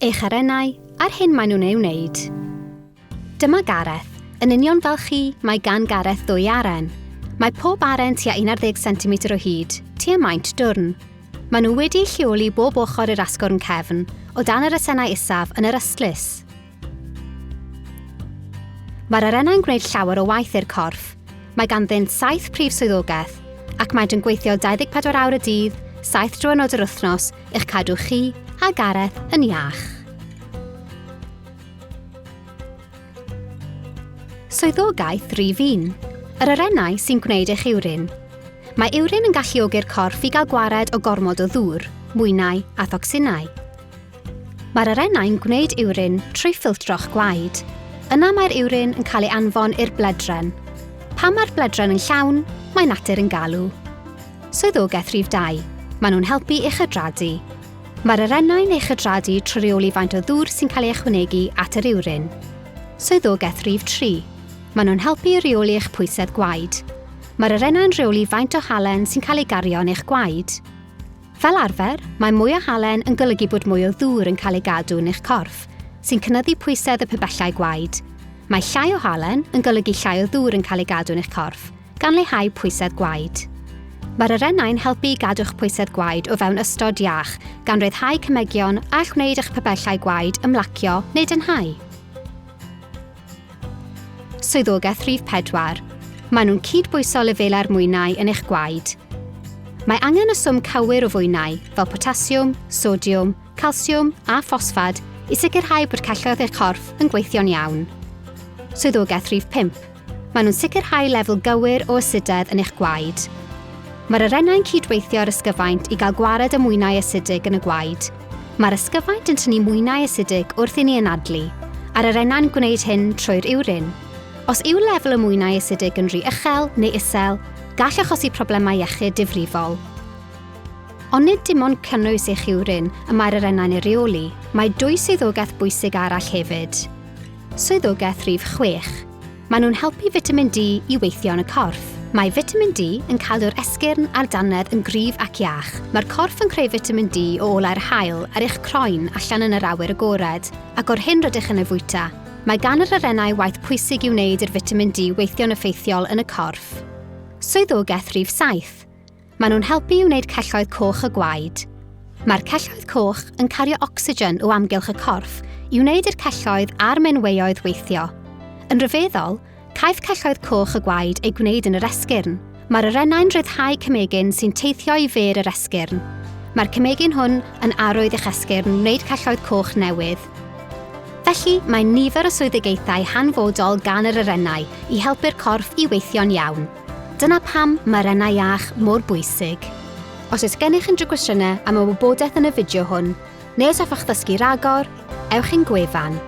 Eich arennau a'r hyn maen nhw'n ei wneud. Dyma Gareth. Yn union fel chi, mae gan Gareth ddwy aren. Mae pob aren tua 11 centimetr o hyd, tua maint dwrn. Maen nhw wedi'u lleoli bob ochr i'r asgwrn cefn, o dan yr asennau isaf yn yr ystlys. Mae'r arennau'n gwneud llawer o waith i'r corff. Mae ganddynt saith prif swyddogaeth, ac maent yn gweithio 24 awr y dydd, saith diwrnod yr wythnos, i'ch cadw chi a Gareth yn iach. Swyddogaeth rif 1. Yr arennau sy'n gwneud eich iwrin. Mae iwrin yn galluogi'r corff i gael gwared o gormod o ddŵr, mwynau a thocsinau. Mae'r arennau'n gwneud iwrin trwy ffiltro'ch gwaed. Yna mae'r iwrin yn cael ei anfon i'r bledren. Pan mae'r bledren yn llawn, mae natur yn galw. Swyddogaeth rhif 2. Maen nhw'n helpu i'ch hydradu. Mae'r arennau'n eich hydradu trwy reoli faint o ddŵr sy'n cael ei ychwanegu at yr iwrin. Swyddogaeth rhif 3. Maen nhw'n helpu i reoli eich pwysedd gwaed. Mae'r arennau'n rheoli faint o halen sy'n cael ei gario yn eich gwaed. Fel arfer, mae mwy o halen yn golygu bod mwy o ddŵr yn cael ei gadw yn eich corff, sy'n cynyddu pwysedd y pibellau gwaed. Mae llai o halen yn golygu llai o ddŵr yn cael ei gadw yn eich corff, gan leihau pwysedd gwaed. Mae'r arennau'n helpu i gadw'ch pwysedd gwaed o fewn ystod iach, gan ryddhau cemegion a all wneud i'ch pibellau gwaed ymlacio neu dynhau. Swyddogaeth rhif 4. Maen nhw'n cyd-bwyso lefelau'r mwynau yn eich gwaed. Mae angen y swm cywir o fwynau, fel potasiwm, sodiwm, calsiwm a ffosffad, i sicrhau bod celloedd eich corff yn gweithio'n iawn. Swyddogaeth rhif 5. Maen nhw'n sicrhau lefel gywir o asidedd yn eich gwaed. Mae'r arennau'n cydweithio â'r ysgyfaint i gael gwared â mwynau asidig yn y gwaed. Mae'r ysgyfaint yn tynnu mwynau asidig wrth i ni anadlu, a'r arennau'n gwneud hyn trwy'r iwrin. Os yw lefel y mwynau asidig yn rhy uchel neu isel, gall achosi problemau iechyd difrifol. Ond nid dim ond cynnwys eich iwrin y mae'r arennau'n ei reoli, mae dwy swyddogaeth bwysig arall hefyd. Swyddogaeth rhif 6. Maen nhw'n helpu fitamin D i weithio yn y corff. Mae fitamin D yn cadw'r esgyrn a'r dannedd yn gryf ac iach. Mae'r corff yn creu fitamin D o olau'r haul ar eich croen allan yn yr awyr agored, ac o'r hyn rydych yn ei fwyta. Mae gan yr arennau waith pwysig i'w wneud i'r fitamin D weithio'n effeithiol yn y corff. Swyddogaeth rhif 7. Maen nhw'n helpu i wneud celloedd coch y gwaed. Mae'r celloedd coch yn cario ocsigen o amgylch y corff i wneud i'r celloedd a'r menweoedd weithio. Yn rhyfeddol, caiff celloedd coch y gwaed eu gwneud yn yr esgyrn. Mae'r arennau'n rhyddhau cemegyn sy'n teithio i fêr yr esgyrn. Mae'r cemegyn hwn yn arwydd i'ch esgyrn wneud celloedd coch newydd. Felly, mae nifer o swyddogaethau hanfodol gan yr arennau i helpu'r corff i weithio'n iawn. Dyna pam mae'r enau iach mor bwysig. Os oes gennych unrhyw gwestiynau am y wybodaeth yn y fideo hwn, neu os hoffech ddysgu ragor, ewch i'n gwefan.